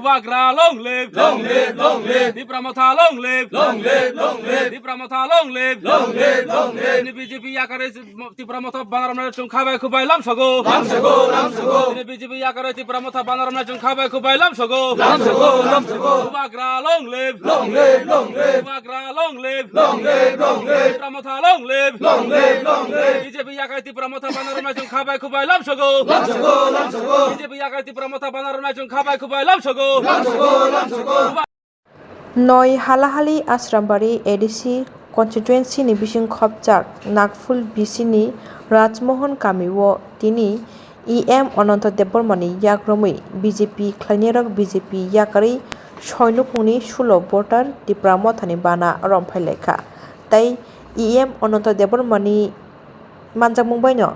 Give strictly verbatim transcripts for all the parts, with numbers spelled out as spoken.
Bubagra long live! Long live, long live! Tipra Motha long live! Long live, long live! Tipra Motha long live! Long live, long live! Chini B J P yakarwi Tipra Motha banaromnai chwng khabai khubai lamsogo. Lamsogo, lamsogo! Chini B J P yakarwi Tipra Motha banaromnai chwng khabai khubai lamsogo. Lamsogo, lamsogo! Bubagra long live! Long live, long live! Bubagra long live! Long live, long live! Tipra Motha long live! Long live, long live! B J P yakarwi Tipra Motha banaromnai chwng khabai khubai lamsogo. Lamsogo, lamsogo! B J P yakarwi Tipra Motha banaromnai chwng khabai khubai lamsogo. Lamsogo, lamsogo! Noi Halahali Asrambari A D C constituency ni bising khopjak Nagpul B C ni Rajmohon kami o tini E M Ananta Debbarma ni yak romwi B J P khlainairok B J P yakarwi soi nukhungni sulo voter Tipra Motha ni bana romphai laikha. Tai E M Ananta Debbarma ni manjakmung baino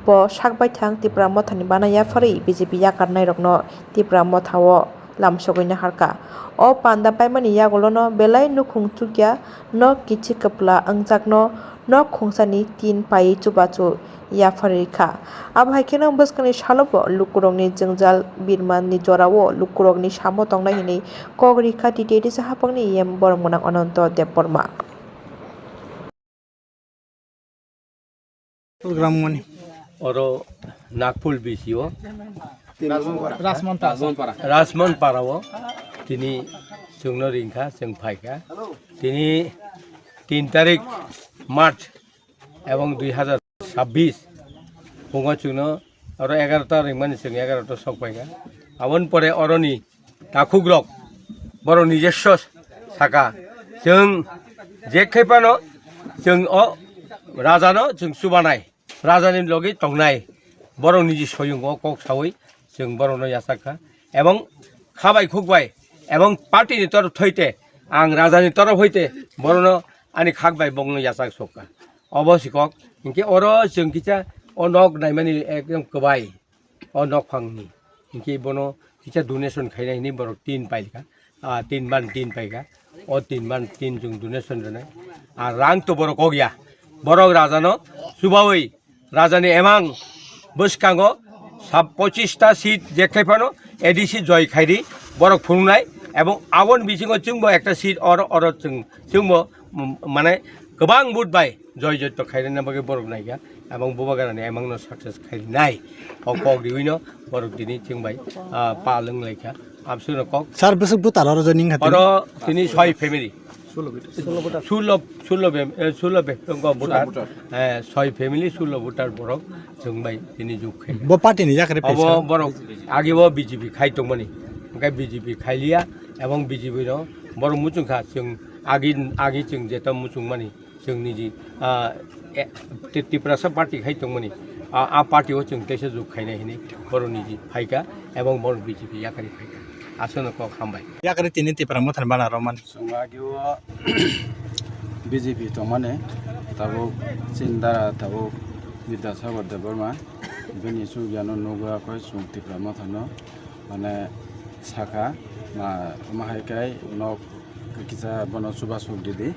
bo sak baithang Tipra Mothani bana yapharwi B J P yakarnairokno Tipra Mothao lamsogwi naharkha. O panda paimani yagulono belai nukhung chukya nok kichi kwpla wngjakno nok khungsani tin paiwi chubachu yapharwi rikha. Abo hai kheno bwskangni salobo lukurokni jwngjal birmani jorao lukurokni samo tongnai hwnwi kok rikha T T A D C haphangni E M borok gwnang Ananto Debbarma. Program mani. Oro Nagpul B C o Rajmon Para. Rajmon Para o tini chwngno ringkha, chwng phaikha. Tini tin tarik March ebong dui hazar sabbish phungo chwngno oro egarota ringmani chwng egarota sok phaikha. Aboni pore oroni takhukrok borok nijesso saka, chwng je khai phano chwng o rajano chwng chubanai, rajani logi tongnai, borok niji soyung o kok sawi chwng borokno yachak kha, ebong khabai khukbai ebong party ni torof thoite ang rajani torof hoite borokno ani khak bai bongno yachak sok kha. Obo si kok hinkhe oro chwng kisa o nok naimani ekdom kwbai. O nokphangni hinkhe bono kisa donation khainai hinwi borok tin paikha, ah, tin man tin paikha. O tin man tin chwng donation rwnai. Ah, rang to borok kok ya. Borok rajano chubawi rajani emang bwskango sab pochista seat je khai phano A D C joi khaidi borok phunuknai ebong aboni bisingo chwngbo ekta seat oro oro chwng chwngbo, mm, mane kwbang vote bai joi joito khairina bagwi borok naikha, ebong Bubagrani emangno success khainai. O kok riwino borok tini chwng bai, ah, pal wng laikha. Absino kok. Sir, bwswk bwtaro oro joining kha tini? Oro tini soi family. Sulo, sulo be, eh, sulo be, wngkha voter. Eh, soi family, sulo voter borok chwng bai tini juk khai. Bo party ni yakre pesa? Obo borok agi bo B J P khai tongmani. Hwnkhe B J P khailiya, ebong B J P no borok muchung kha, chwng agi, agi chwng jeto muchung mani. Chwng niji, ah, e, Ti-, Tiprasa party khai tongmani, ah, a party o chwng teisa juk khainai hinwi borok niji phaikha ebong borok B J P yakarwi phaikha. Aswkno kok hambai. Yakarwi tini Tipra Mothani bana romani. Chwng agio B J P tongmani, tabuk chini dara tabuk Bidyasagar Debbarma, bini chugyano nugwi akhoi chwng Tipra Mothano, mane, sakha, ma, omo hai khe nok kisa bono chuba suk di di,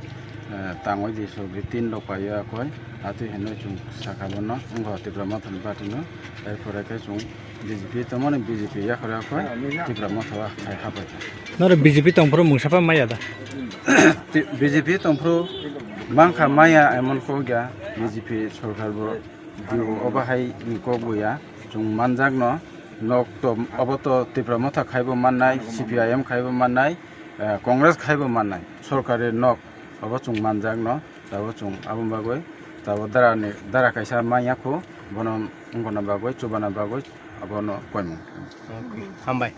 eh, tangwi di suk di, tin rok pai ya koi, atwi hinwi chwng sakha bono, wngkha Tipra Mothani party no, er pore khe chwng B J P tongmani B J P yakhor yakhor Tipra Motha o hai hapai kha. Norok B J P tongphuru mungsa pha maya da? Ti-, B J P tongphuru mankha maya emon kok ya, B J P sorkar bo. Obo hai ni kok buya, chwng manjakno, nok to, obo to Tipra Motha khaibo mannai, C P I M khaibo mannai, eh, Congress khaibo mannai, sorkari nok, obo chwng manjakno, tabuk chwng aboni bagwi, tabuk dara ni, dara kaisa manya khu, bono wngkona bagwi, chubana bagwi, abono koimung. Hambai.